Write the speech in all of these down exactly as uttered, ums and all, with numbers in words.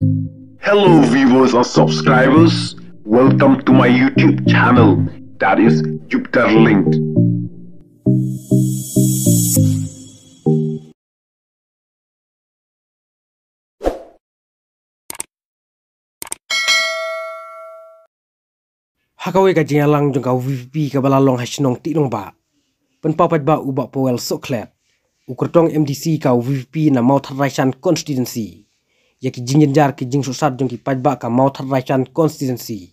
Hello viewers and subscribers, welcome to my YouTube channel, that is Jupiter Linked. Ha kawei ka jingïalang jong ka VPP kaba la long ha shnong Tihnongbah, pynpaw paidbah u Bah Powell Sohkhlet, u kyrtong MDC ka VPP na Mawthadraishan constituency, ïa ki jingjynjar ki jingsohsat jong ki paidbah ka Mawthadraishan constituency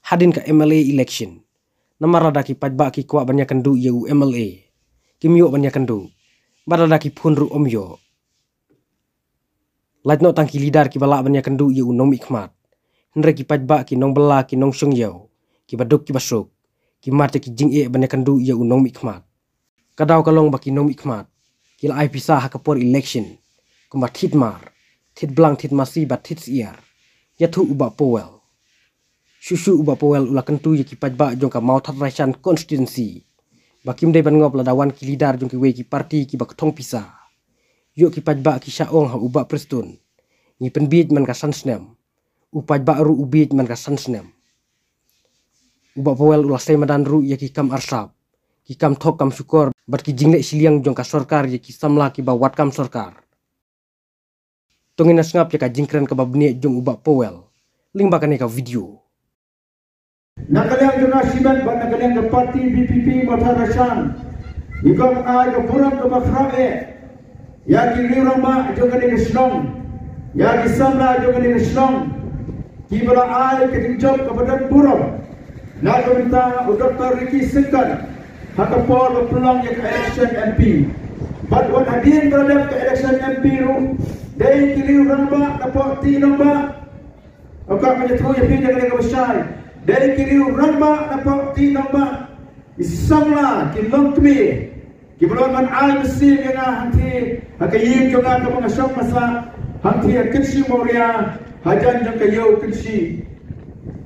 hadien ka MLA election. Namar lada ki paidbah ki kwah ban ïakynduh ïa u MLA, kim ïoh ban ïakynduh, bad lada ki phone ruh ym ïoh. Lait noh tang ki leader kiba lah ban ïakynduh ïa u nongmihkhmat, hynrei ki paidbah, ki nongbylla, ki nongshong ïew, kiba duk kiba suk, ki mad ïa ki jingeh ban ïakynduh ïa u nongmihkhmat. Ka daw ka long ba ki nongmihkhmat ki la ai pisa ha ka por election, kumba thied mar, thied blang, thied masi bad thied syiar. Ïathuh u Bah Powell. Shuh shuh u Bah Powell u la kyntu ïa ki paidbah jong ka Mawthadraishan constituency ba kim dei ban ngop lada wan ki leader jong kiwei ki party kiba kthong pisa. Ïoh ki paidbah ki shah ong ha u Bah Prestone, ngi pynbiej man ka san snem, u paidbah ruh u biej man ka san snem. U Bah Powell u la sei madan ruh ïa ki kam arsap, ki kam thok kam shukor bad ki jingleh shiliang jong ka sorkar ïa ki samla kiba wad kam sorkar. To ngin ïa sngap ïa ka jingkren kaba bniah jong u Bah Powell lyngba kane ka video. Na ka liang jong nga shimet bad na ka liang ka party VPP Mawthadraishan, ngi kwah ban ai ka burom kaba khraw eh ïa ki riew rangbah jong kane ka shnong, ïa ki samla jong kane ka shnong, kiba la ai ka jingjop kaba don burom na ka bynta u Doctor Ricky Syngkon ha ka por ba pynlong ïa ka election MP. Bad wat hadien ba la dep ka election MP ruh, dei ki riew rangbah na poh Tihnongbah. Nga kwah ban ïathuh ïa phi da kane kaba shai, dei ki riew rangbah na poh Tihnongbah, ki samla, ki longkmie, kiba la wan ban ai mynsiem ïa nga hangthie ha ka ïing jong nga kaba nga shong nga sah, hangthie ha Kynshi Mawria, hajan jong ka Ïew Kynshi.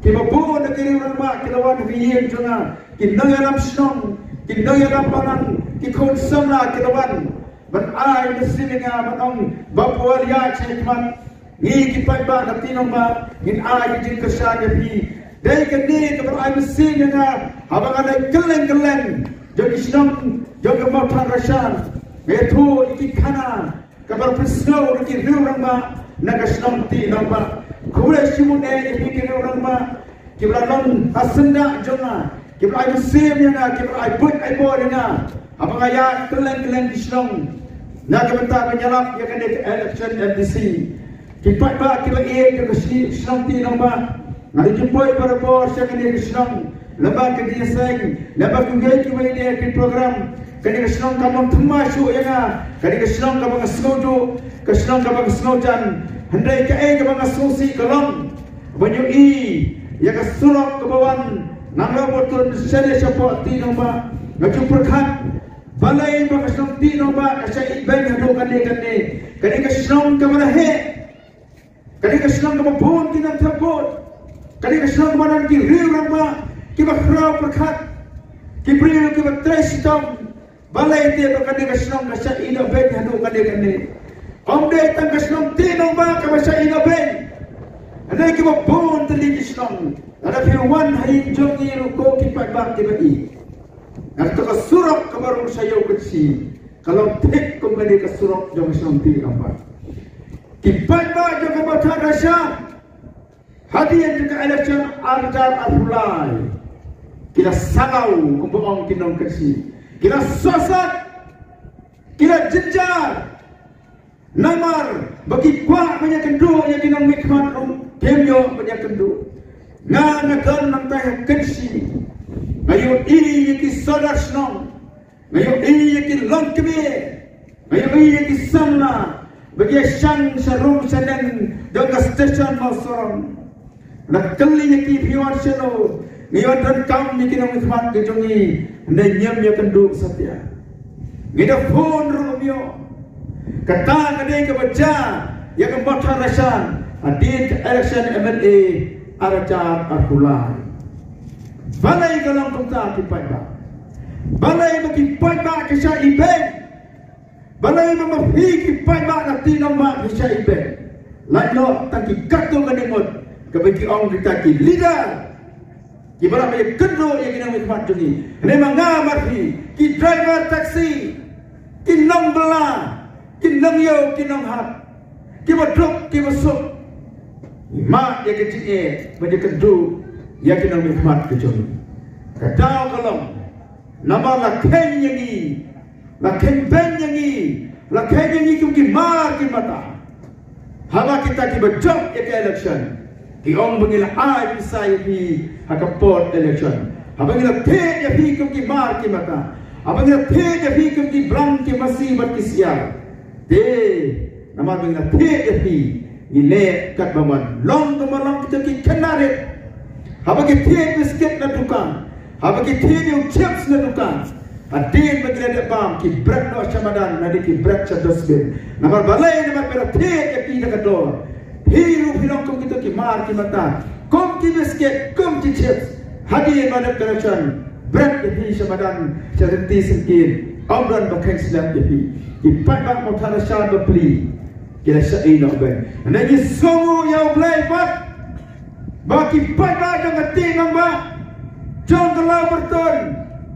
Kiba bun na ki riew rangbah ki la wan ha ka ïing jong nga, ki nongïalam shnong, ki nongïalam balang, ki khun samla ki la wan ban ai mynsiem ïa nga, ban ong, Bah Powell, ïaid sha khmat. Ngi ki paidbah na Tihnongbah ngin ai ki jingkyrshan ïa phi. Dei kane kaba ai mynsiem ïa nga haba nga leit kylleng kylleng jong ki shnong jong ka Mawthadraishan. Nga ïathuh ïa ki khana kaba la pynsngew da ki riew rangbah na ka shnong Tihnongbah. Khublei shibun eh ïa phi ki riew rangbah kiba la long ha syndah jong nga, kiba la ai mynsiem ïa nga, kiba la ai buit ai bor ïa nga haba nga ïaid kylleng kylleng ki shnong na ka bynta ban ïalap ïa kane ka election MDC. Ki paidbah kiba ïeit jong ka shi-, shnong Tihnongbah, nga la ju poi barabor sha kane ka shnong lyngba ka jingïaseng, lyngba kiwei kiwei de ki program. Kane ka shnong kam long thymmai shuh ïa nga, kane ka shnong kaba nga sngewjuh, ka shnong kaba nga sngewjan. Hynrei kaei kaba nga sngewsih ka long ban ïohi ïa ka surok kaba wan nangno ba tun shane shapoh Tihnongbah. Nga ju pyrkhat balei ba ka shnong Tihnongbah ka shah ibeiñ haduh katne katne. Kane ka shnong kaba la heh, kane ka shnong kaba bun ki nongthep vote, kane ka shnong kaba don ki riew rangbah kiba khraw pyrkhat, ki briew kiba trei shitom. Balei te ba kane ka shnong ka shah ïehnoh beiñ haduh katne katne? Ym dei tang ka shnong Tihnongbah kaba shah ïehnoh beiñ, hynrei kiba bun tylli ki shnong. Lada phi wan ha ïing jong ngi ruh ko ki paidbah kiba ïeit, na kato ka surok kaba rung sha Ïew Kynshi ka long thik kum kane ka surok jong ka shnong Tihnongbah. Ki paidbah jong ka Mawthadraishan, hadien jong ka election ar hajar arphew lai, ki la salaw, kumba ong ki nongkynshi, ki la sohsat, ki la jynjar. Namar ba ki kwah ban ïakynduh ïa ki nongmihkhmat ruh kim ïoh ban ïakynduh. Nga, nga don nangtai ha Kynshi, nga ïohi ïa ki sordar shnong, nga ïohi ïa ki longkmie, nga ïohi ïa ki samla ba ki ïashang sha rum sha neng jong ka station Mawshynrut. Nga kylli ïa ki, phi wan shano? Ngi wan donkam ïa ki nongmihkhmat ki jong ngi, hynrei ngim ïakynduh satia. Ngi da phone ruh ym ïoh. Kata ka dei kaba jia ïa ka Mawthadraishan hadien ka election MLA ar hajar arphew lai. Balei ka long kumta ki paidbah? Balei ba ki paidbah ki shah ibeiñ? Balei ba ma phi ki paidbah na Tihnongbah ki shah ibeiñ? Lait noh tang ki katto katne ngut kaba ki ong kita ki leader kiba la ïakynduh ïa ki nongmihkhmat jong ngi. Hynrei ma nga bad phi, ki driver taxi, ki nongbylla, ki nongïew, ki nonghat, kiba duk kiba suk, ngi mad ïa ka jingeh ban ïakynduh ïa ki nongmihkhmat ki jong ngi. Ka daw ka long namar la kheiñ ïa ngi, la kheiñbeiñ ïa ngi, la kheiñ ïa ngi kum ki mar ki mata. Haba kita kiba jop ïa ka election ki ong ba ngi la ai pisa ïa phi ha ka por election, haba ngi la thied ïa phi kum ki mar ki mata, haba ngi la thied ïa phi kum ki blang ki masi bad ki siar. Te namar ba ngi la thied ïa phi, ngi leh katba mon. Long kumba long kita ki khynnah rit, haba ki thied biskit na dukan, haba ki thied ïa u chips na dukan, hadien ba ki la dep bam, ki bret noh sha madan, lane ki bret sha dustbin. Namar balei? Namar ba la thied ïa ki da ka dor. Phi ruh phi long kum kito ki mar ki mata, kum ki biskit, kum ki chips. Hadien ba dep ka election, bret ïa phi sha madan, sha lynti syngkien, ym don ba kheiñ slem ïa phi. Ki paidbah Mawthadraishan bapli ki la shah ïehnoh beiñ. Hynrei ngi sngewnguh ïa U Blei pat ba ki paidbah jong ka Tih Nangbah, jong ka Lawbyrton,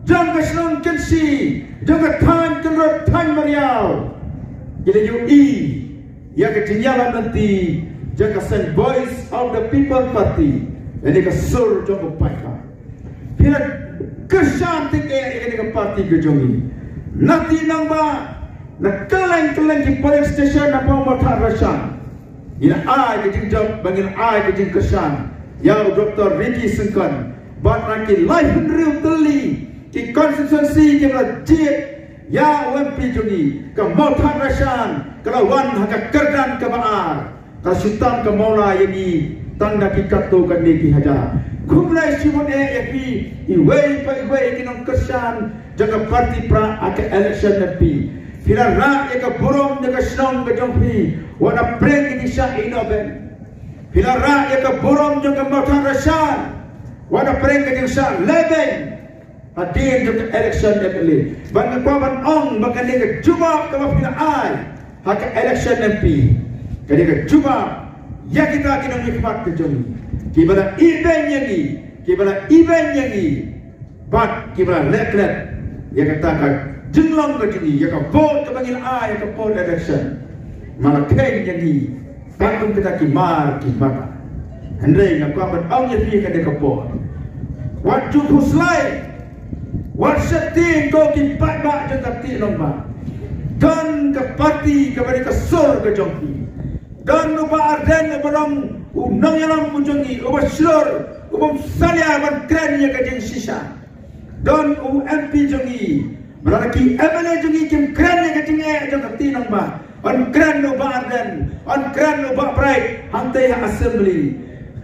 jong ka shnong Kynshi, jong ka thaiñ Kynrut, thaiñ Mariaw, ki la ïohi ïa ka jingïalam lynti jong ka seng Voice of the People Party, lane ka sur jong u paidbah. Phi la kyrshan tyngeh ïa kane ka party ka jong ngi. Na Tih Nangbah, na kylleng kylleng ki polling station hapoh Mawthadraishan, ngi la ai ka jingjop bad ngi la ai ka jingkyrshan ïa u Doctor Ricky Syngkon. Bad na ki lai hynriew tylli ki constituency kiba la jied ïa u M P jong ngi, ka Mawthadraishan ka la wan ha ka kyrdan kaba ar. Ka shu tam ka mawla ïa ngi tang da ki katto katne ki hajar. Khublei shibun eh ïa phi iwei pa iwei ki nongkyrshan jong ka party Prah ha ka election M P. Phi la rah ïa ka burom jong ka shnong ka jong phi, wat la pyrshah ïa ka jingshah ïehnoh beiñ. Phi la rah ïa ka burom jong ka Mawthadraishan, wat la pyrshah ïa ka jingshah lehbeiñ hadien jong ka election M L A. Bad nga kwah ban ong ba kane ka jubab kaba phi la ai ha ka election M P, kane ka jubab ïa kita ki nongmihkhmat ka jong ngi, kiba la ibeiñ ïa ngi, kiba la ibeiñ ïa ngi, bad kiba la leh klet ïa kata ka jinglong ka jong ngi, ïa ka vote kaba ngi la ai ha ka por election. Ma la kheiñ ïa ngi, Katkum kita ki mar ki mata. Hynrei nga kwah ban ong ïa phi kane ka por, wat ju khuslai, wat sheptieng ko ki paidbah jong ka Tih Nangbah. Don ka party kaba dei ka sur ka jong phi. Don u Bah Ardent uba long u nongïalam u jong ngi, uba shlur, uba salia ban kren ïa ka jingshisha. Don u M P jong ngi, ba la ki M L A jong ngi kim kren ïa ka jingeh jong ka Tih Nangbah. Yn kren u Bah Ardent, yn kren u Bah Bright hangtei ha assembly.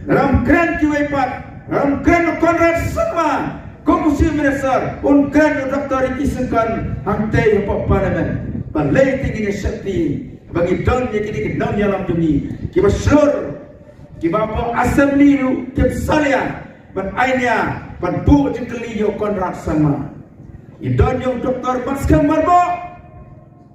Ym kren kiwei pat, ym kren u Conrad Sangma kum u Chief Minister, un kren u Doctor Ricky Syngkon hangtei hapoh Parliament. Balei te ngin ïa sheptieng ba ngi don ïa kine ki nongïalam jong ngi kiba shlur, kiba hapoh assembly ruh kim salia ban ai nia, ban buh jingkylli ïa u Conrad Sangma. Ngi don ïa u Doctor Batskhem Myrboh,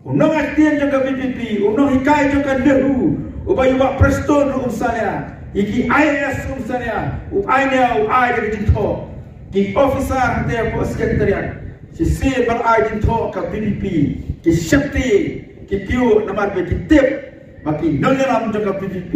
u nongaiktien jong ka V P P, u nonghikai jong ka NEHU, uba ïa u Bah Prestone ruh um salia, ïa ki I A S um salia, u ai nia, u ai da ka jingthoh. Ki officer hangtei hapoh secretariat, shisien ba la ai jingthoh ka V P P, ki sheptieng, ki kiew namar ba ki tip ba ki nongïalam jong ka V P P,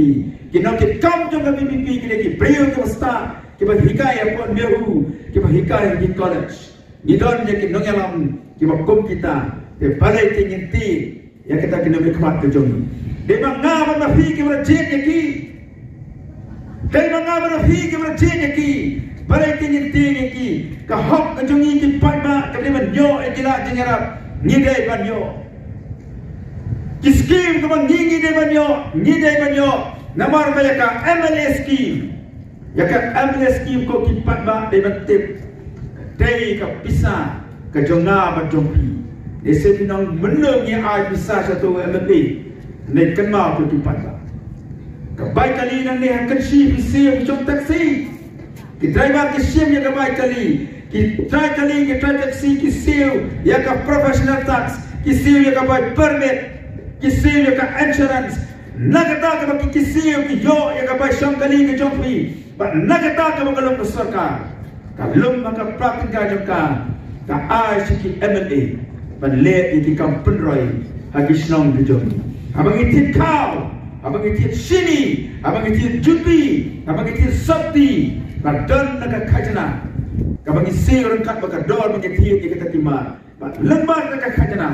ki nongkitkam jong ka V P P, ki dei ki briew kiba stad, kiba hikai hapoh NEHU, kiba hikai ha ki college. Ngi don ïa ki nongïalam kiba kum kita, te balei te ngin tieng ïa kita ki nongmihkhmat ka jong ngi? Dei ma nga bad ma phi kiba la jied ïa ki. Dei ma nga bad ma phi kiba la jied ïa ki. Balei te ngin tieng ïa ki? Ka hok ka jong ngi ki paidbah kaba dei ban ïoh ïa ki lad jingïarap, ngi dei ban ïoh. Ki skim kaba ngi, ngi dei ban ïoh, ngi dei ban ïoh. Namar ba ïa ka M L A skim, ïa ka M L A skim ko ki paidbah dei ban tip, dei ka pisa ka jong nga bad jong phi. Dei se phi nang mynno ngi ai pisa sha uto u M L A. Ngi kynmaw ko ki paidbah. Ka bai kali nangne ha Kynshi phi siew, phi shong taxi. Ki driver ki shim ïa ka bai kali, ki trai kali, ki trai taxi ki siew ïa ka professional tax, ki siew ïa ka bai permit, ki siew ïa ka insurance. Na kata kaba ki KSA ki ïoh ïa ka bai shong kali ka jong phi, bad na kata kaba ka long ka sorkar, ka long ma ka praktika jong ka, ka ai sha ki MLA ban leh ïa ki kam pynroi ha ki shnong ki jong ngi. Haba ngi thied khaw, haba ngi thied shini, haba ngi thied juti, haba ngi thied sopti, ka don na ka khajna kaba ngi siew ryngkat bad ka dor ba ngi thied ïa kita ki mar. Bad lyngba na ka khajna,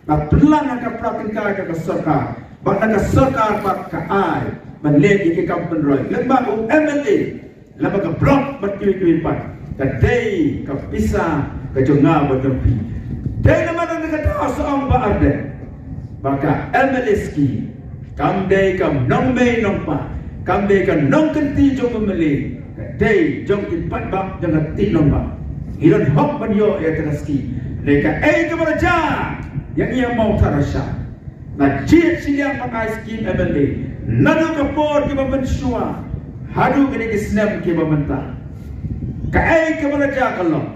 bad pynlang na ka praktika jong ka sorkar, bad na ka sorkar bad ka ai ban leh ïa ki kam pynroi lyngba u MLA, lyngba ka block bad kiwei kiwei pat, ka dei ka pisa ka jong nga bad jong phi. Dei namar kata sa ong Bah Ardent ba ka MLA scheme kam dei ka nongmei nongpa, kam dei ka nongkynti jong u MLA, ka dei jong ki paidbah jong ka Tihnongbah. Ngi don hok ban ïoh ïa kata ka scheme. Dei kaei kaba la jia ïa ngi ha Mawthadraishan, la jied shiliang ban ai scheme MLA naduh ka por kiba mynshuwa haduh kine ki snem kiba mynta. Kaei kaba la jia ka long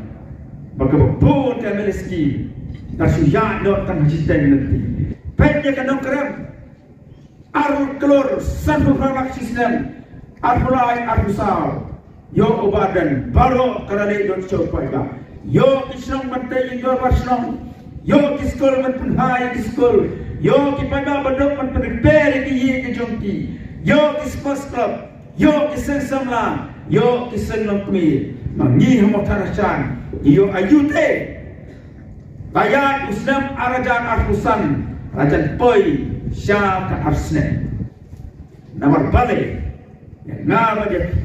ba kaba bun ka MLA scheme ka shu ïaid noh tang ha shiteng lynti. Peit ïa ka Nongkrem, ar klur sanphew phra lak shi snem, arphew lai arphew saw. Ïoh u Bah Ardent, baroh ka la leit lut sha u paidbah. Ïoh ki shnong ban tei ïing dorbar shnong, ïoh ki skul ban pynhai ïa ki skul, ïoh ki paidbah ba duk ban pynrepair ïa ki ïing ki jong ki, ïoh ki sports club, ïoh ki seng samla, ïoh ki seng longkmie. Ma ngi ha Mawthadraishan ngi ïoh aïu te? Ba ïaid u snem ar hajar arphew san, la jan poi sha ka ar snem. Namar balei ïa nga bad ïa phi,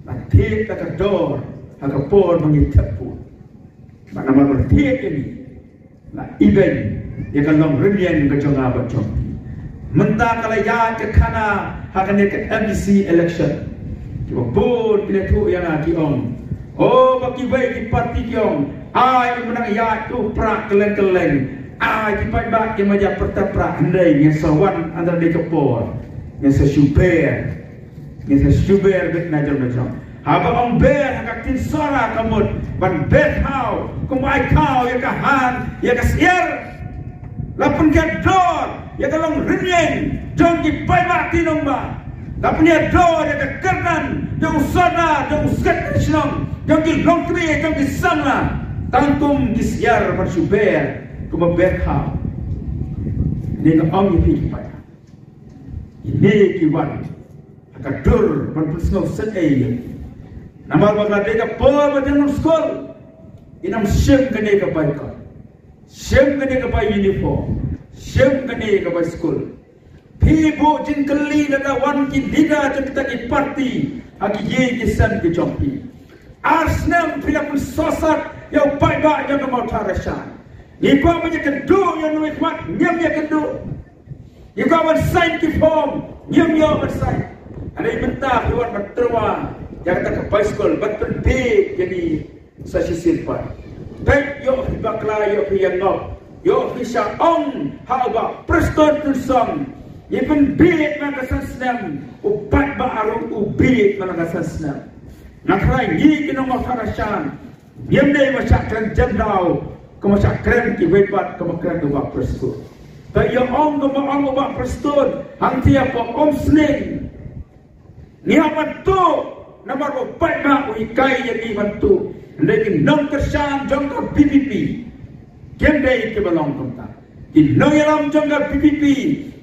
la thied ka dor ha ka por ba ngi thep vote. Bad namar ba thied ïa ngi, la ibeiñ ïa ka long rynïeng ka jong nga bad jong phi. Mynta ka la ïaid ka khana ha kane ka MDC election. Kiba bun ki la thuh ïa nga ki ong, o, ba kiwei ki parti ki ong, ai, u nang ïaid u prah kylleng kylleng. Ai, ki paidbah ki ma ïa pyrta prah, hynrei ngin sa wan hynda dei ka por, ngin sa shu ber, ngin sa shu ber beit na jong na jong. Haba ong ber ha ka ktien Sohra ka mut ban ber khaw, kumba ai khaw ïa ka han, ïa ka syiar. La pynkhih dor ïa ka long rynïeng jong ki paidbah Tihnongbah. La pynkhih dor ïa ka kyrdan jong u sordar, jong u secretary shnong, jong ki longkmie, jong ki samla, tang kum ki syiar ban shu ber kumba ber khaw. Ngi ong ïa phi ki paidbah, kine ki wan ha ka dur ban pynsngew sngewsih ïa ngi. Namar ba ka dei ka por ba jan long skul, ngin ym shim kane ka bai kot, shim kane ka bai uniform, shim kane ka bai skul. Phi buh jingkylli lada wan ki leader jong kita ki parti ha ki ïing ki sem ki jong phi. Ar snem phi la pynsosat ïa u paidbah jong ka Mawthadraishan. Ngi kwah ban ïakynduh ïa u nongmihkhmat, ngim ïakynduh. Ngi kwah ban sign ki form, ngim ïoh ban sign. Hynrei mynta phi wan ban tyrwa ïa kata ka bai skul, ban pynbieit ïa ngi sa shisien pat. Peit, ïoh phi bakla, ïoh phi ïa ngop, ïoh phi shah ong ha u Bah Prestone Tynsong, ngi pynbieit man ka san snem, u paidbah ruh u bieit man ka san snem. Nga kyrpad ïa ngi ki nong Mawthadraishan, ngim dei ban shah kren jemdaw kum ba shah kren kiwei pat, kum ba kren u Bah Prestone. Te ïa ong kum ba ong u Bah Prestone, hangta hapoh Umsning ngi hap ban tuh, namar ba u paidbah u hikai ïa ngi ban tuh. Hynrei ki nongkyrshan jong ka VPP kim dei kiba long kumta. Ki nongïalam jong ka VPP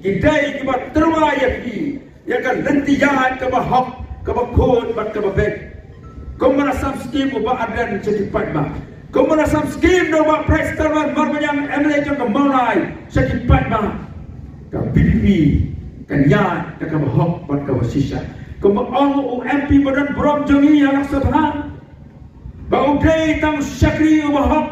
ki dei kiba tyrwa ïa phi ïa ka lynti ïaid kaba hok, kaba khuid bad kaba beit. Kumba la sam skhim u Bah Ardent sha ki paidbah, kumba la sam skhim da u Bah Prestone Marbaniang, MLA jong ka Mawlai, sha ki paidbah, ka VPP kan ïaid da kaba hok bad kaba shisha. Kumba ong u MP ba don burom jong ngi ha Lok Sabha, ba u dei tang u shakri uba hok.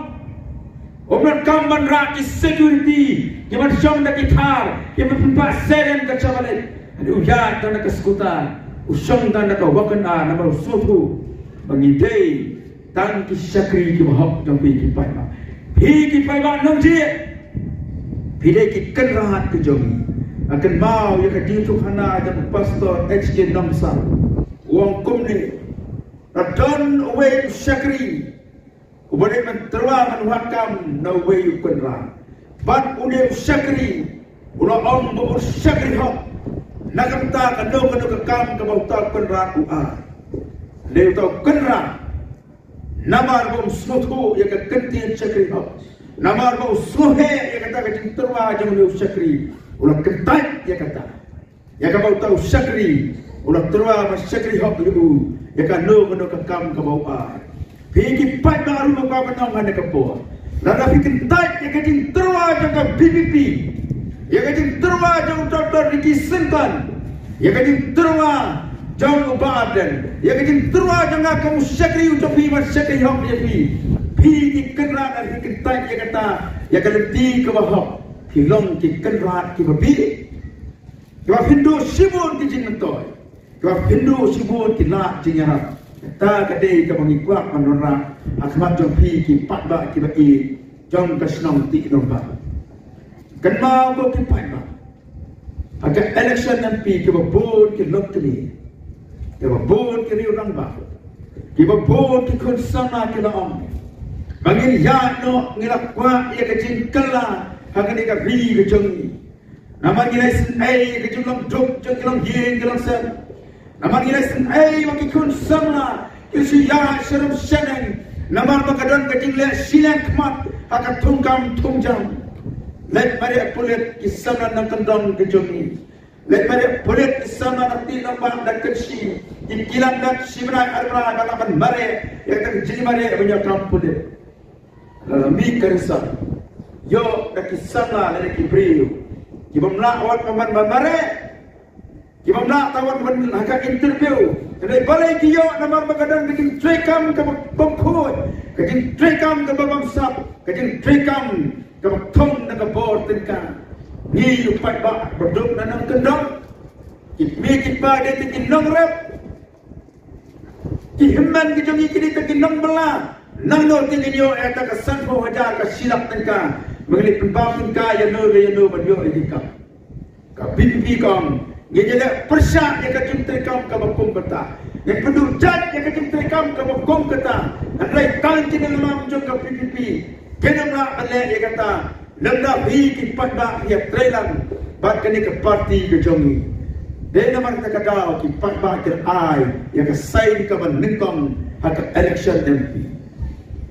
Um donkam ban rah ki security kiban shong da ki thar, kiban pynpah siren ka Chevrolet. Hynrei u ïaid tang da ka scooter, u shong tang da ka Wagon R, namar u sngewthuh ba ngi dei tang ki shakri kiba hok jong phi ki paidbah. Phi ki paidbah nongjied, phi dei ki kynrad ki jong ngi. Nga kynmaw ïa ka jingïathuhkhana jong u Pastor H K Nongsan, u ong kumne: La don uwei u shakri uba dei ban tyrwa ban wad kam na uwei u kynrad. Bad une u shakri u la ong ba u shakri hok. Na ka bynta kano kano ka kam kaba uta u Kynrad u ai. Lei uta u Kynrad, namar ba um sngewthuh ïa ka kyntien shakri hok, namar ba u sngewheh ïa kata ka jingtyrwa jong u shakri, u la kyntait ïa kata. Ïa kaba uta u shakri u la tyrwa ban shakri hok ïa u ïa kano kano ka kam kaba u ai. Phi ki paidbah ruh ba nang ha kane ka por, lada phi kyntait ïa ka jingtyrwa jong ka VPP, ïa ka jingtyrwa jong u Doctor Ricky Syngkon, ïa ka jingtyrwa jong u Bah Ardent, ïa ka jingtyrwa jong nga kum u shakri u jong phi ban shakri hok ïa phi, phi ki Kynrad, lada phi kyntait ïa kata, ïa ka lynti kaba hok, phi long ki Kynrad kiba bieit. Kiba pynduh shibun ki jingmyntoi, kiba pynduh shibun ki lad jingïarap. Kata ka dei kaba ngi kwah ban wanrah ha khmat jong phi ki paidbah kiba ïeit jong ka shnong Tihnongbah. Kynmaw ko ki paidbah, ha ka election MP kiba bun ki longkmie, kiba bun ki riew rangbah, kiba bun ki khun samla ki la ong ba ngin ïaid noh, ngi la kwah ïa ka jingkylla ha kane ka ri ka jong ngi. Namar ngi la isynei ïa ka jinglong duk jong ki longïing ki longsem. Namar ngi la isynei ba ki khun samla kin shu ïaid sharum shaneng. Namar ba ka don ka jingleh shiliang khmat ha ka thungkam thungjam. Leit mareh pulit ki samla nongkyndong ki jong ngi. Leit mareh pulit ki samla na Tihnongbah da kynshi, ki kylla da shi bnai ar bnai ba lah ban mareh ïa ka jingmareh ban ïa kam pulit. Lada mih ka result, ïoh da ki samla lane ki briew ki bym lah wat ban mareh, ki bym lah tang wat ban ha ka interview. Te dei balei ki ïoh? Namar ba ka don ka jingtreikam kaba bym khuid, ka jingtreikam kaba bym sap, ka jingtreikam kaba thung na ka bor tyngka. Ngi u paidbah ba duk na nongkyndong, ki kmie ki kpa dei tang ki nongrep. Ki hynmen ki jong ngi ki dei tang ki nongbylla. Nangno te ngin ïoh ïa ka sanphew hajar ka shi lak tyngka ba ngin leit pynbam tyngka ïano ïano ban ïoh ïa ki kam? Ka VPP ka ong ngin ïaleh pyrshah ïa ka jingtreikam kaba kum kata. Ngin pynduh jait ïa ka jingtreikam kaba kum kata. Hynrei tang ki nongïalam jong ka VPP kin ym lah ban leh ïa kata. Lada phi ki paidbah phi ïatreilang bad kane ka parti ka jong ngi, dei namar kata ka daw ki paidbah kin ai ïa ka sign kaba nyngkong ha ka election MP.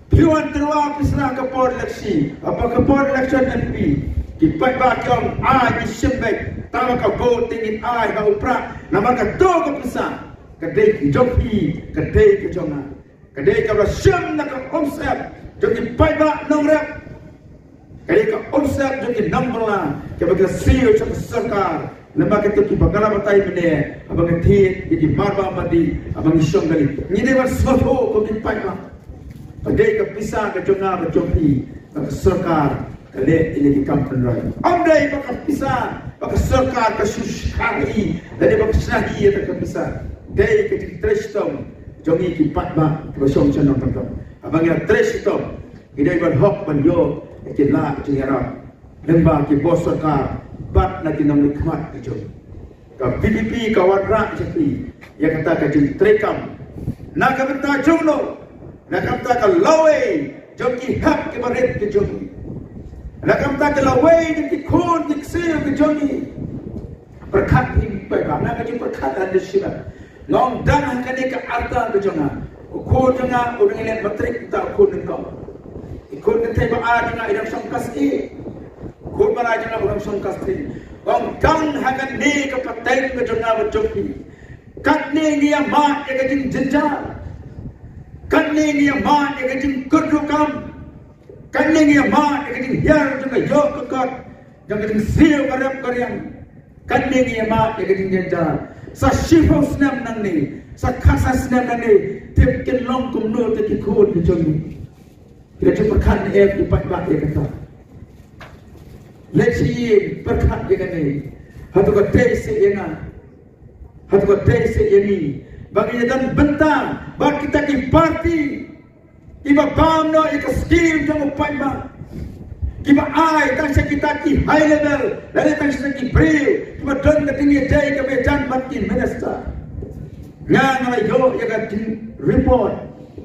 Phi wan tyrwa phi sdang ka por election, ha ka por election MP, ki paidbah ki ong ai, ngi shim beit, tang ba ka vote te ngin ai ha u Prah, namar kato ka pisa ka dei ka jong phi, ka dei ka jong nga. Ka dei kaba shim na ka umsyep jong ki paidbah nongrep. Ka dei ka umsyep jong ki nongbylla kiba ki la siew sha ka sorkar. Namar kito kiba nga la batai mynne, haba nga thied ïa ki marbam mardih, haba ngi shong kali, ngi dei ban sngewthuh ko ki paidbah. Ka dei ka pisa ka jong nga bad jong phi, ka sorkar ka leh ïa ki kam pynroi. Ym dei ba ka pisa, ba ka sorkar ka shu shna hi, lane ba ka shna hi ïa ka pisa. Dei ka jingtrei shitom jong ngi ki paidbah kiba shong sha nongkyndong. Haba ngi ïa trei shitom, ngi dei ban hok ban ïoh ïa ki lad jingïarap lyngba ki bor sorkar bad na ki nongleit khmat ki jong ngi. Ka VPP ka wanrah jingkyrpad ïa kata ka jingtreikam na ka bynta jong no, na ka bynta ka lawei jong ki hep ki barit ki jong ngi, na ka bynta ka lawei jong ki khun ki ksiew ki jong ngi. Pyrkhat hi, pyrkhat na ka jingpyrkhat ha dei shibat. Nga ong dang ha kane ka rta ka jong nga, u khun jong nga u dang leh matrik, uta u khun nyngkong. I khun kynthei ba ar jong nga i dang shong klas eight. U khun ba lai jong nga u dang shong klas three. Nga ong dang ha kane ka pateng ka jong nga bad jong phi, katne ngi ïa mad ïa ka jingjynjar, katne ngi ïa mad ïa ka jingkyrduh kam, katne ngi ïa mad ïa ka jinghiar jong ka ïoh ka kot, jong ka jingsiew ka rep ka riang. Katne ngi ïa mad ïa ka jingjynjar. Sa shiphew snem nangne, sa khatsan snem nangne, tip kin long kumno te ki khun ki jong ngi. Ki la ju pyrkhat ne em ki paidbah ïa kata? Leit sha ïing pyrkhat ïa kane. Hato ka dei seh ïa nga? Hato ka dei seh ïa ngi ba ngin ïa don bynta bad kita ki parti kiba bam noh ïa ka skim jong u paidbah, kiba ai tang sha kita ki high level, lane tang sha ki briew kiba don ka jingïadei kaba jan bad ki minister? Nga, nga la ïoh ïa ka report,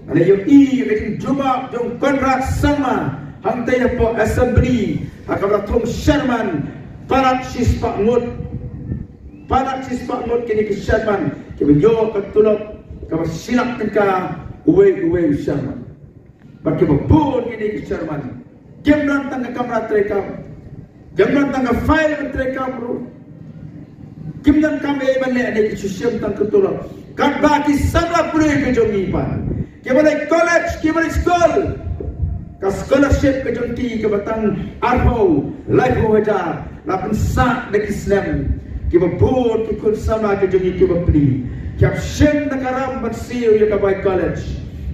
nga la ïohi ïa ka jingjubab jong Conrad Sangma hangtei hapoh Assembly ha kaba la thung Sherman palat shispah ngut. Palat shispah ngut kine ki chairman kiba ïoh ka tulop kaba shi lak tyngka uwei uwei u chairman. Bad kiba bun kine ki chairman kim don tang ka kamra treikam, kim don tang ka file ban treikam ruh. Kim don kam ei ban leh ne ki shu shim tang ka tulop. Katba ki samla pule ka jong ngi pat, kiba leit college, kiba leit skul, ka scholarship ka jong ki kaba tang arphew laiphew hajar la pynsah da ki snem. Kiba bun ki khun samla ka jong ngi kiba pli ki hap shim da ka ram ban siew ïa ka bai college.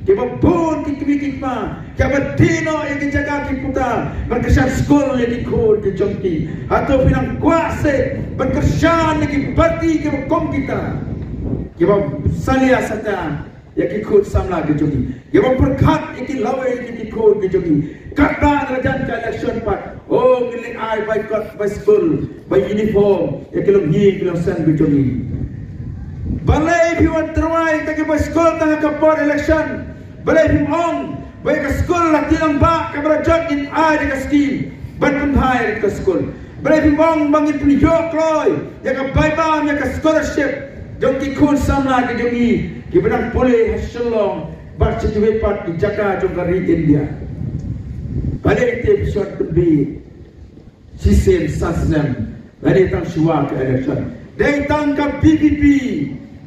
Kiba bun ki kmie ki kpa ki hap die noh ïa ki jaka ki puta ban kyrshan skul ïa ki khun ki jong ki. Hato phi nang kwah seh ban kyrshan ïa ki parti kiba kum kita, kiba salia sata ïa ki khun samla ki jong ngi, kiba pyrkhat ïa ki lawei ïa ki khun ki jong ngi? Katba la jan ka election pat, oh, ngin leit ai bai kot, bai skul, bai uniform ïa ki longïing ki longsem ki jong ngi. Balei phi wan tyrwa ïa ki bai skul tang ha ka por election? Balei phim ong ba ïa ka skul la tieng ba kaba la jot ngin ai da ka skim ban pynbha ïa ka skul? Balei phim ong ba ngin pynïoh kloi ïa ka bai bam, ïa ka scholarship jong ki khun samla ki jong ngi kiba dang pule ha Shillong bad sha kiwei pat ki jaka jong ka ri India? Balei te phi shu wan pynbeit shisien sa snem lane tang shuwa ka election? Dei tang ka VPP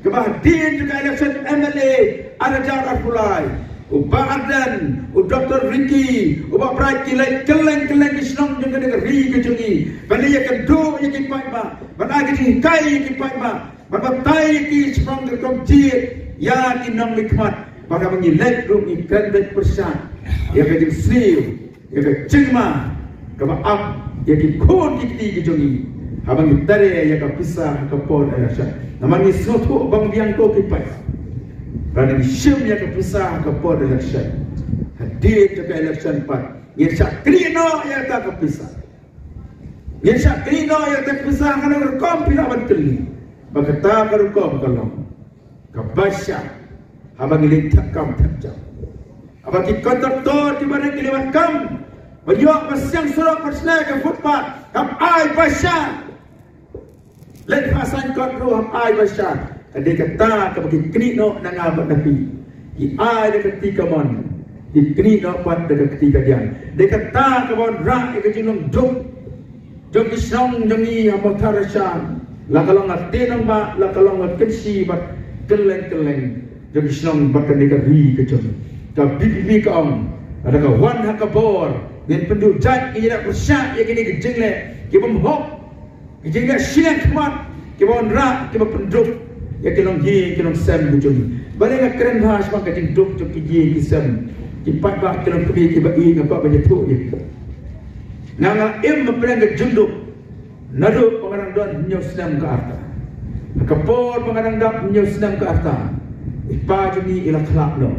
kaba hadien jong ka election MLA ar hajar arphew lai, u Bah Ardent, u Doktor Ricky, u Bah Bright ki leit kylleng kylleng ki shnong jong kane ka ri ka jong ngi ban ïakynduh ïa ki paidbah, ban ai ka jinghikai ïa ki paidbah, ban batai ïa ki shaphang ka rukom jied ïa ki nongmihkhmat. Bad haba ngi leit ruh ngi kren beit pyrshah ïa ka jingsniew, ïa ka jingma kaba ap ïa ki khun ki kti ki jong ngi haba ngi trei ïa ka pisa ha ka por election. Namar ngi sngewthuh ba biang ko ki paidbah ba ngi shim ïa ka pisa ha ka por election. Hadien jong ka election pat ngin sa knieh noh ïa ka pisa. Ngin sa knieh noh ïa ka pisa ha ka rukom phi lah ban kylli ba kata ka rukom ka long ka baisa haba ngi leit thep kam thep jam. Haba ki kontraktor kiba rit ki leit ban kam, ba ïoh ba siang surok, ba shna ka footpath, kam ai baisa. Leit pha sain kot ruh kam ai baisa. Ka dei kata kaba ki knieh noh na nga bad na phi. Ki ai da ka kti kamon, ki knieh noh pat da ka kti kadiang. Dei kata kaba wanrah ïa ka jinglong duk jong ki shnong jong ngi ha Mawthadraishan, la ka long ha Tynongbah, la ka long ha Kynshi bad kylleng kylleng jong ki shnong bad kane ka ri ka jong ngi. Ka VPP ka ong, lada ka wan ha ka bor, ngin pynduh jait, ngin ïa pyrshah ïa kine ki jingleh ki bym hok, ki jingleh shiliang khmat kiba wanrah, kiba pynduk ïa ki longïing ki longsem ki jong ngi. Balei nga kren bha shaphang ka jingduk jong ki ïing ki sem, ki paidbah ki longkmie kiba ïeit, nga kwah ban ïathuh ïa ki. Nga nga im hapdeng ka jingduk naduh ba nga dang don hynñiew snem ka rta. Ha ka por ba nga dang dap hynñiew snem ka rta, i pa jong ngi i la khlad noh.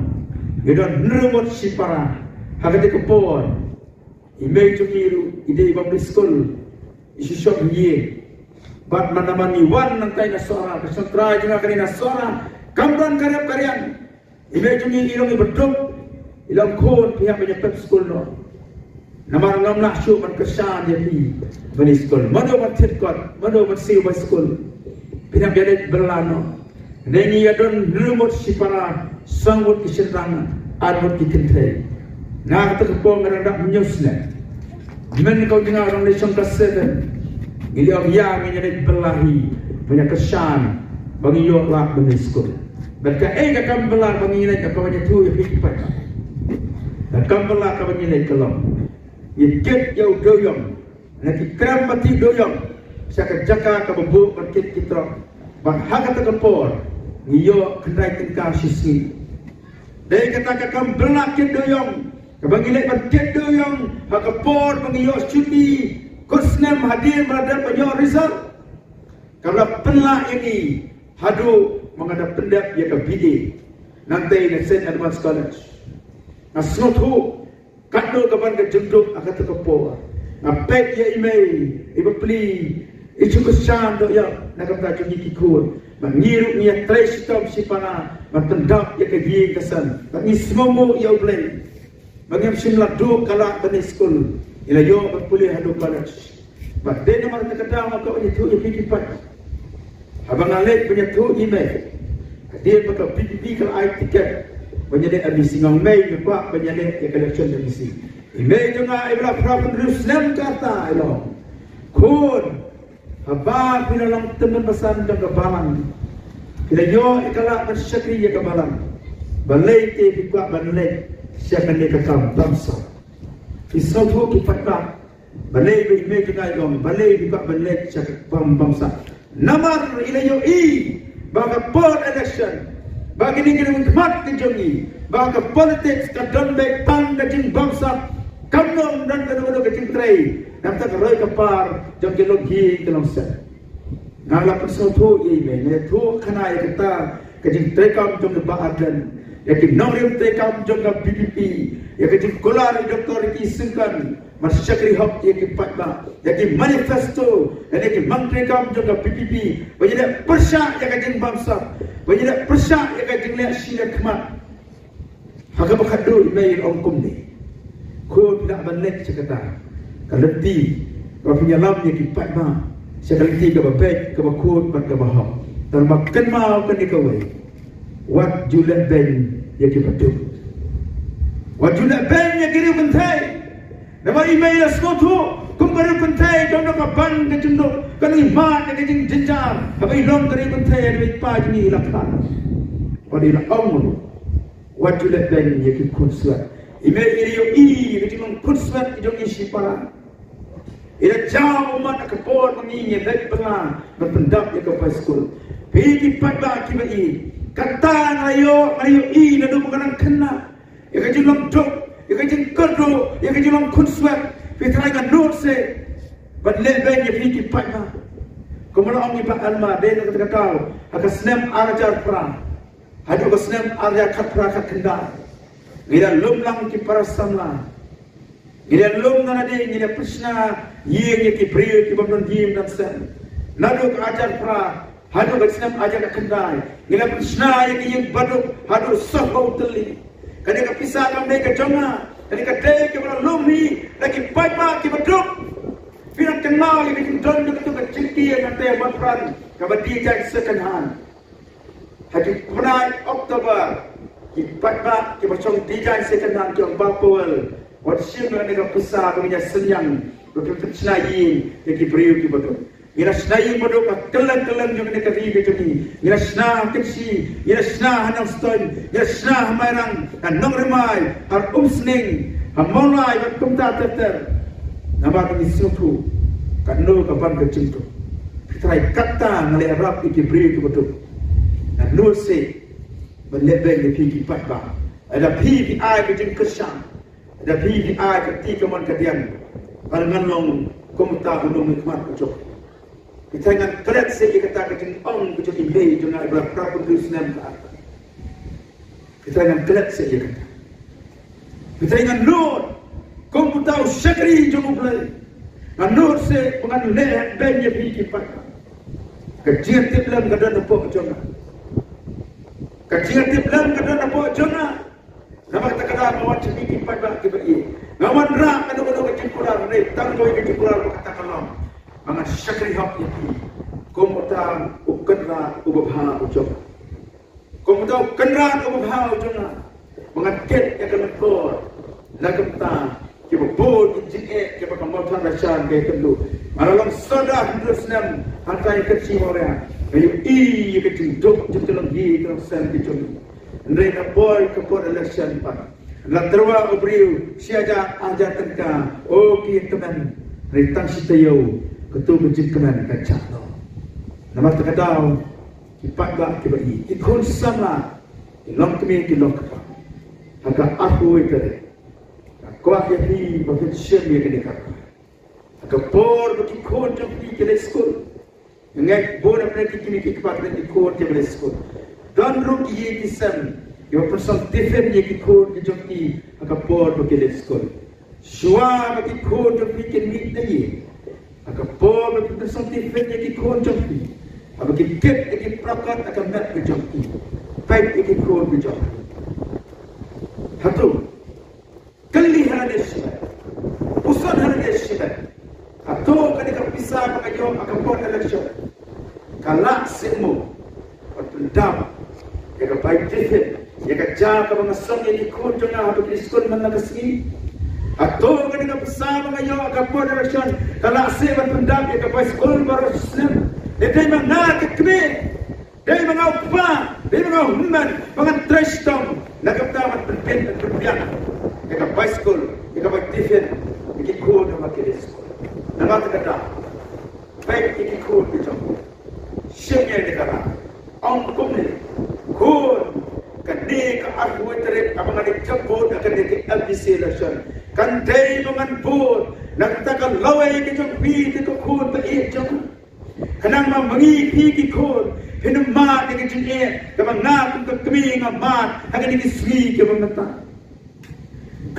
Ngi don hynriew ngut shipara ha kata ka por. I mei jong ngi ruh i dei i bym dei skul, i shu shong ha ïing. Bad man la man ngi wan nangtai na Sohra, ka shongtrai jong nga ka dei na Sohra, kam don ka rep ka riang. I mei jong ngi i long iba duk, i la ong, khun, phi hap ban ïa pep skul noh. Namar ngam lah shuh ban kyrshan ïa phi ban ïa skul. Mano ban thied kot, mano ban siew bai skul? Phin hap ïa leit bylla noh. Ngi ïa don hynriew ngut shipara, saw ngut ki shynrang, ar ngut ki kynthei. Nga kata ka por nga dang dap hynñiew snem. Mynta ka jingïalang lei shong ka seven. Ngi ïa ong ïa ngi ïa leit bylla hi ban ïa kyrshan ba ngi ïoh lah ban leit skul. Bad kaei ka kam bylla ba ngi leit, ka kaba ngi ïathuh ïa phi ki paidbah. Ka kam bylla kaba ngi leit ka long, ngi kit ïa u dewïong na ki krem ba ti dewïong sha ka jaka kaba buh ban kit ki trok. Bad ha kata ka por ngi ïoh khyndai tyngka shi sngi. Dei kata ka kam bylla kit dewïong kaba ngi leit ban kit dewïong ha ka por ba ngi ïoh shuti kut snem hadien ba la dep ban ïoh result. Kaba la pynlah ïa ngi haduh ba nga da pyndep ïa ka B A nangtei na Saint Edmund's College. Nga sngewthuh katno ka ban ka jingduk ha kata ka por. Nga peit ïa i mei iba pli, i shu kyrshan doh ïa na ka bynta jong ngi ki khun. Ba ngi ruh ngi ïa trei shitom shipara ban pyndap ïa ka ïing ka sem. Ba ngi sngewbha ïa U Blei ba ngim shym la duh ka lad ban leit skul, ngi la ïoh ban pule haduh college. Bad dei namar kata ka daw nga kwah ïathuh ïa phi ki paidbah. Haba nga leit ban ïathuh ïa i mei, hadien ba ka VPP ka la ai tiket ban ïaleh MDC, nga ong mei, nga kwah ban ïaleh ïa ka election MDC. I mei jong nga i ba la phra phew snem ka rta, i la ong, khun, haba phi la long tymmen basan jong ka balang, phi la ïoh ïa ka lad ban shakri ïa ka balang, balei te phi kwah ban leit sha kane ka kam bamsap? Phi sngewthuh ki paidbah? Balei ba i mei jong nga i ong, balei phi kwah ban leit sha ka kam bamsap? Namar i la ïohi ba ha ka por election, ba kine ki nongkhmat ki jong i, ba ha ka politics ka don beit tang ka jingbamsap, kam don kano kano ka jingtrei na ka bynta ka roi ka par jong ki longhi ki longsem. Nga la pynsngewthuh ïa i mei, nga ïathuh khana ïa kata ka jingtreikam jong i Bah Ardent ïa ki nongrim treikam jong ka VPP, ïa ka jingkular i Doctor Ricky Syngkon ban shakri hok ïa ki paidbah, ïa ki manifesto, ïa ki mang treikam jong ka VPP ban ïaleh pyrshah ïa ka jingbamsap, ban ïaleh pyrshah ïa ka jingleh shi leh khmat. Ha kaba khatduh i mei i la ong kumne, khun, phi lah ban leit sha kata ka lynti ba phin ïalam ïa ki paidbah sha ka lynti kaba beit, kaba khuid bad kaba hok. Tangba kynmaw kane kawei, wat ju lehbeiñ ïa ki baduk, wat ju lehbeiñ ïa ki riewkynthei. Namar i mei i la sngewthuh kum ka riewkynthei ka long ka ban ka jingduk, ka long i mad ïa ka jingjynjar haba i long ka riewkynthei, haba i pa jong i i la khlad. Bad i la ong ruh, wat ju lehbeiñ ïa ki khunswet. I mei i la ïohi ïa ka jinglong khunswet ki jong i shipara. I la jaw ummat ha ka por ba ngi ngi leit bylla ban pyndap ïa ka bai skul. Phi ki paidbah kiba ïeit, kata nga la ïoh, nga la ïohi naduh ba nga dang khynnah, ïa ka jinglong duk, ïa ka jingkyrduh, ïa ka jinglong khunswet. Phi trai, nga nud seh ban lehbeiñ ïa phi ki paidbah. Kumba la ong i Bah Alma, dei na kata ka daw ha ka snem ar hajar phra haduh ka snem ar hajar khatphra khatkhyndai, ngi la lum lang ki para samla. Ngi la lum na lade, ngi la pynshna ïing ïa ki briew ki bym don ïing don sem. Naduh ka ar hajar phra haduh ka snem ar hajar khatkhyndai, ngi la pynshna ïa ki ïing baduk haduh sohphew tylli. Kane ka pisa kam dei ka jong nga, kane ka dei kaba la lum hi na ki paidbah kiba duk. Phi nang kynmaw ïa ka jingdon jong kata ka jingkiew na te Mawpran kaba dei jaiñ second hand. Ha ki bnai October, ki paidbah kiba shong dei jaiñ second hand ki ong, Bah Powell, wat shim kane ka pisa ba ngin ïa synñiang ba phin pynshna ïing ïa ki briew kiba duk. Ngi la shna ïing baduk ha kylleng kylleng jong kane ka ri ka jong ngi. Ngi la shna ha Kynshi, ngi la shna ha Nongstoiñ, ngi la shna ha Mairang, ha Nongrymai, ha Umsning, ha Mawlai bad kumta ter ter. Namar ba ngi sngewthuh katno ka ban ka jingduk. Phi trai, kata nga la ïarap ïa ki briew kiba duk. Nga nud seh ban lehbeiñ ïa phi ki paidbah. Lada phi phi ai ka jingkyrshan, lada phi phi ai ka kti kamon kadiang, bad ngan long kum uta u nongmihkhmat u jong phi. Phi trai, ngan klet seh ïa kata ka jingong ka jong i mei jong nga iba la phra phew hynriew snem ka rta. Phi trai, ngan klet seh ïa kata. Phi trai, ngan nud kum uta u shakri jong U Blei. Ngan nud seh ba ngan lehbeiñ ïa phi ki paidbah. Ka jingïatiplem ka don hapoh jong nga. Ka jingïatiplem ka don hapoh jong nga. Namar kata ka daw nga wan sha phi ki paidbah kiba ïeit, nga wanrah kano kano ka jingkular, ne tang kawei ka jingkular ba kata ka long ba ngan shakri hok ïa phi kum uta u kynrad uba bha u jong nga. Kum uta u kynrad uba bha u jong nga, ba ngan kit ïa ka lyngkor na ka bynta kiba bun ki jingeh kiba ka Mawthadraishan ka ïakynduh. Nga la long sordar hynriew snem hangtai ha Kynshi Mawria. Nga ïohi ïa ka jingduk jong ki longhi ki longsem ki jong ngi. Hynrei na poi ka por election pat, la tyrwa u briew shi hajar, ar hajar tyngka, o ki kmen. Hynrei tang shi taïew kato ka jingkmen ka jah noh. Namar kata ka daw, ki paidbah kiba ïeit, ki khun samla, ki longkmie ki longkpa, ha ka arphew wei tarik, nga kwah ïa phi ba phin shim ïa kane ka rta. Ha ka por ba ki khun jong phi ki leit skul, nga ngeit bun na phi ki kmie ki kpa ki khun kiba leit skul. Don ruh ki ïing ki sem kiba pynsong tiffin ïa ki khun ki jong ki ha ka por ba ki leit skul. Shuwa ba ki khun jong phi kin mih na ïing, ha ka por ba phi pynsong tiffin ïa ki khun jong phi, haba ki kit ïa ki prokot ha ka met ka jong ki, peit ïa ki khun ki jong phi. Hato kylli ha lade shimet, puson ha lade shimet. Hato kane ka pisa ba nga ïoh ha ka por election Ka lah seh mo ban pyndap ïa ka bai tiffin, ïa ka ja kaba nga song ïa ki khun jong nga haba ki dei skul man la ka sngi. Hato kane ka pisa ba nga ïoh ha ka por election ka lah seh ban pyndap ïa ka bai skul baroh shi snem? Dei ma nga ka kmie, dei ma nga u kpa, dei ma nga u hynmen ba ngan trei shitom na ka bynta ban pynpeit ban pynbiang ïa ka bai skul, ïa ka bai tiffin ïa ki khun haba ki dei skul. Namar kata ka daw, peit ïa ki khun ki jong, shim ïa kane ka rai. Ong kumne, khun, kane ka arphew tarik haba ngan ïa vote ha kane ka M D C election, kan dei ba ngan vote na ka bynta ka lawei ka jong phi, te ko khun ba ïeit jong nga. Khnang ba ma ngi phi ki khun phin ym mad ïa ka jingeh kaba nga kum ka kmie nga mad ha kine ki sngi kiba mynta.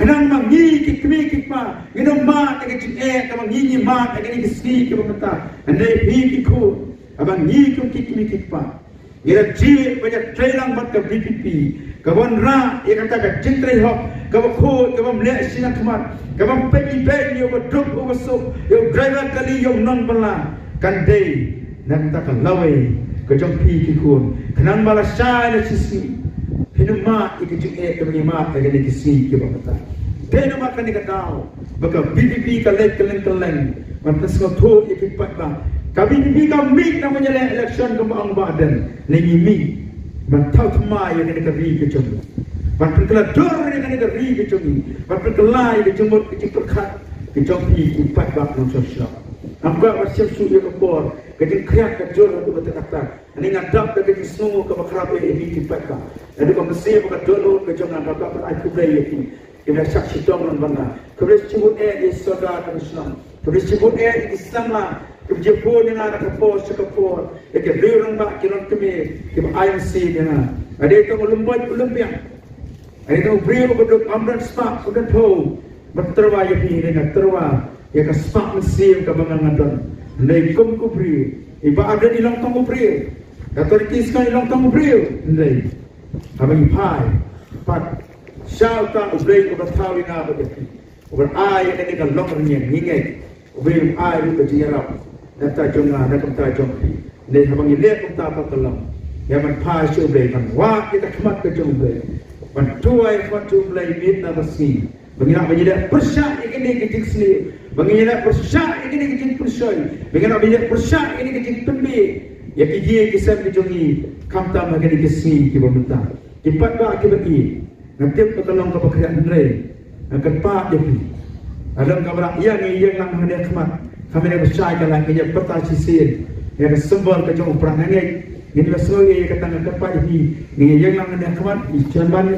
Khnang ba ngi ki kmie ki kpa ngin ym mad ïa ka jingeh kaba ngi ngi mad ha kine ki sngi kiba mynta. Hynrei phi ki khun, haba ngi kum ki kmie ki kpa ngi la jied ban ïatrei lang bad ka V P P, ka wanrah ïa kata ka jingtrei hok kaba khuid, kaba ym leh shisha khmat, kaba ym peit ibeiñ ïa uba duk uba suk, ïa u driver kali, ïa u nongbylla, kan dei na ka bynta ka lawei ka jong phi ki khun. Khnang ba lashai lashisngi phin ym mad ïa ka jingeh kaba ngi mad ha kine ki sngi kiba mynta. Dei namar kane ka daw ba ka V P P ka leit kylleng kylleng ban pynsngewthuh ïa ki paidbah. Ka V P P ka mih na ban ïaleh election, kumba ong Bah Ardent, ne ngi mih ban thaw thymmai ïa kane ka ri ka jong ngi, ban pynkylla dur ïa kane ka ri ka jong ngi, ban pynkylla ïa ka jingmut ka jingpyrkhat ka jong phi ki paidbah nongshong shnong. Ngam kwah ban shim shuh ïa ka por, ka jingkhriat ka jur haduh katta katta. Ani nga dap da ka jingsngew kaba khraw ïa phi ki paidbah. Naduh ka mynsiem ba ka dohnud ka jong nga, nga dap ban ai khublei ïa phi kiba shah shitom lang bad nga. Khublei shibun eh ïa i Sordar ka shnong, khublei shibun eh ïa ki samla kiba jied bun ïa nga na ka por sha ka por, ïa ki riew rangbah, ki longkmie kiba ai mynsiem ïa nga. Nga dei tang u lymboit u lymbiang, nga dei tang u briew uba duk, ym don spah, ym don phew ban tyrwa ïa phi, hynrei nga tyrwa ïa ka spah mynsiem kaba nga nga don. Hynrei kum u briew, i Bah Ardent i long tang u briew, ka Authority Shnong i long tang u briew, hynrei haba ngi phai pat sha uta U Blei uba thaw ïa nga bad ïa phi, uba ai ïa kane ka longrynïeng, ngi ngeit U Blei un ai ruh ka jingïarap na ka bynta jong nga, na ka bynta jong phi. Hynrei haba ngi leh kumta pat ka long, ïa ban phai sha U Blei, ban wad ïa ka khmat ka jong U Blei, ban duwai ha khmat jong U Blei miet na basngi, ba ngin lah ban ïaleh pyrshah ïa kine ki jingsniew, ba ngin ïaleh pyrshah ïa kine ki jingpynshoi, ba ngin lah ban ïaleh pyrshah ïa kine ki jingpynbieit ïa ki ïing ki sem ki jong ngi, khamtam ha kine ki sngi kiba mynta. Ki paidbah kiba ïeit, nga tip ba ka long kaba khriat, hynrei nga kyrpad ïa phi, ka long kaba lah ïa ngi ïeng lang hangne ha khmat, ka mih ba shai ka la ngi ïa pyrta shisien ïa ka symbol ka jong u prah. Nga ngeit ngin ïa sngew ïa kata, nga kyrpad ïa phi, ngi ïeng lang hangne ha khmat, ngi jan ban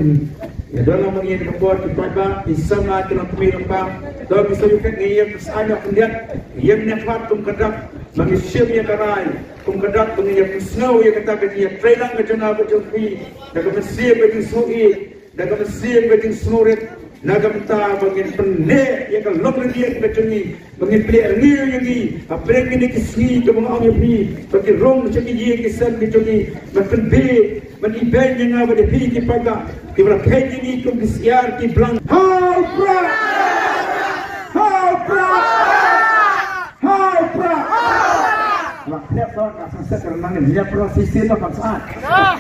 ïa don lang ma ngi ha ka por, ki paidbah, ki samla, ki longkmie longkpa, don ki sngewbha, ngi ïa pyrshah ïa khyndiat, ngi ïeng hangne ha khmat kum ka dak ba ngi shim ïa ka rai, kum ka dak ba ngi ïa pynsngew ïa kata ka jingïatreilang ka jong nga bad jong phi, da ka mynsiem ka jingsngewsih, da ka mynsiem ka jingsngewrit, na ka bynta ba ngin pynneh ïa ka longrynïeng ka jong ngi, ba ngin pynleh rngiew ïa ngi hapdeng kine ki sngi kiba nga ong ïa phi ba ki rung sha ki ïing ki sem ki jong ngi, ban pynbieit, ban ibeiñ ïa nga bad ïa phi ki paidbah kiba la kheiñ ïa ngi kum ki syiar ki blang. Ha u prah! Ha u prah! Ha u prah! Nga khep ba ka sngewsih ka nang ïa prah shisien ba kam sah. Ha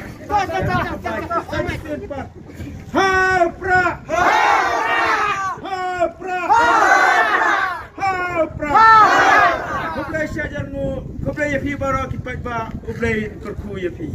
u prah! Ha u prah! Ha u prah! Khublei shibun, khublei ïa phi baroh ki paidbah, U Blei un kyrkhu ïa phi.